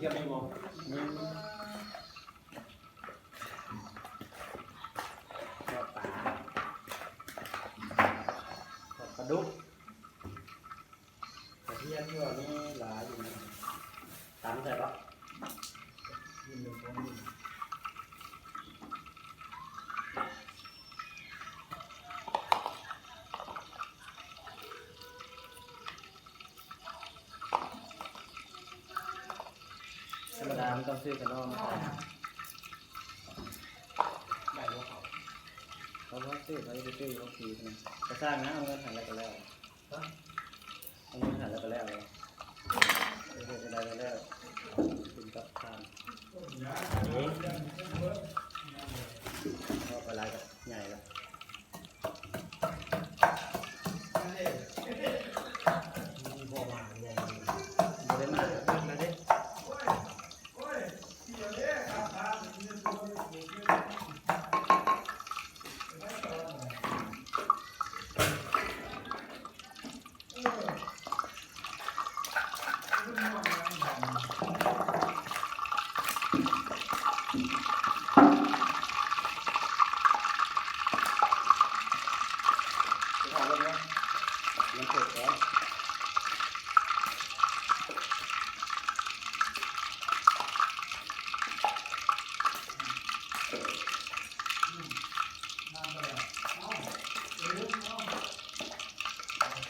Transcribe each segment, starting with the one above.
ຮຽບໄດ້ບໍ່? ໜຶ່ງ ທອດປາ ທອດປາດຸກ ກະທຽມທີ່ວ່າມີຫຼາຍຢູ່ນະ ຕຳໃສ່ບໍ່? ທຳມະດາມັນຕ້ອງຊື້ຂະໜົມມາຂາຍນຳ ໄດ້ບໍ່ເຂົາ? ເຂົາບໍ່ຊື້ ເຂົາຈະໄປຊື້ຢູ່ໂຮງສີພຸ້ນນະ ກະຊ່າງນະ ເອົາເງິນໃຫ້ແລ້ວກະແລ້ວ. ເອົາເງິນໃຫ້ແລ້ວກະແລ້ວ ເຮັດຈັ່ງໃດກະແລ້ວ ເປັນກັບທາງເອງ ເວົ້າໄປຫຼາຍກະໃຫຍ່ລະ ບໍ່ໄດ້ມາແລ້ວເດ້.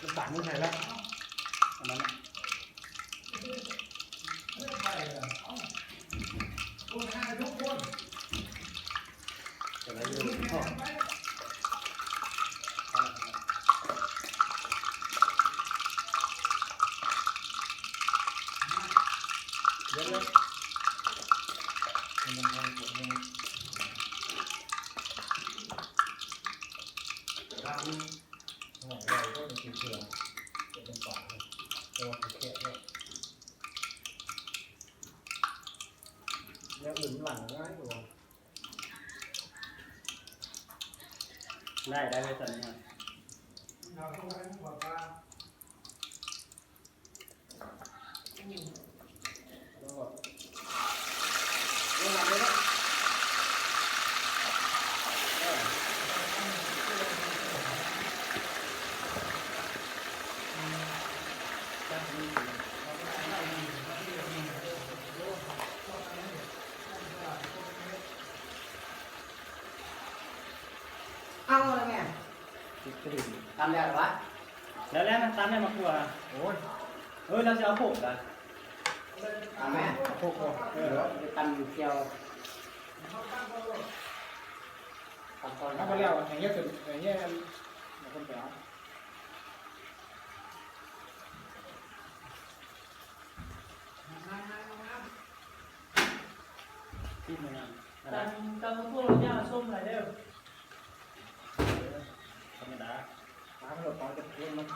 ນ້ຳຕານມັນໃສ່ແລ້ວ ອັນນັ້ນນະ ເດ ແນວອື່ນມັນຫຼັ່ງງ່າຍກວ່າ ໄດ້ ໄດ້ເລີຍ ສັນຍານ. ເອົາແລ້ວແມ່ ຕຳແລ້ວຫວາ? ແລ້ວແລ້ວ ຕຳແລ້ວ ໝາກຖົ່ວ. ໂອ້ຍ ເອີ ລາວຊິເອົາໂພກລະ ຕຳແມ່ ເອົາໂພກບໍ່? ເອີ ຕຳກ່ຽວ ຕຳກ່ອນ ເອົາໄປແລ້ວ ໃຫ້ເຮັດ ໃຫ້ເຮັດ ອັນ ຄົນໄປເອົາ. ຕຳ ຕຳໝາກຖົ່ວ ຢ່າສົ້ມຫຼາຍເດີ ທຳມະດາ ຕຳໂລດ ຕຳຈົນເຄັມມັນ.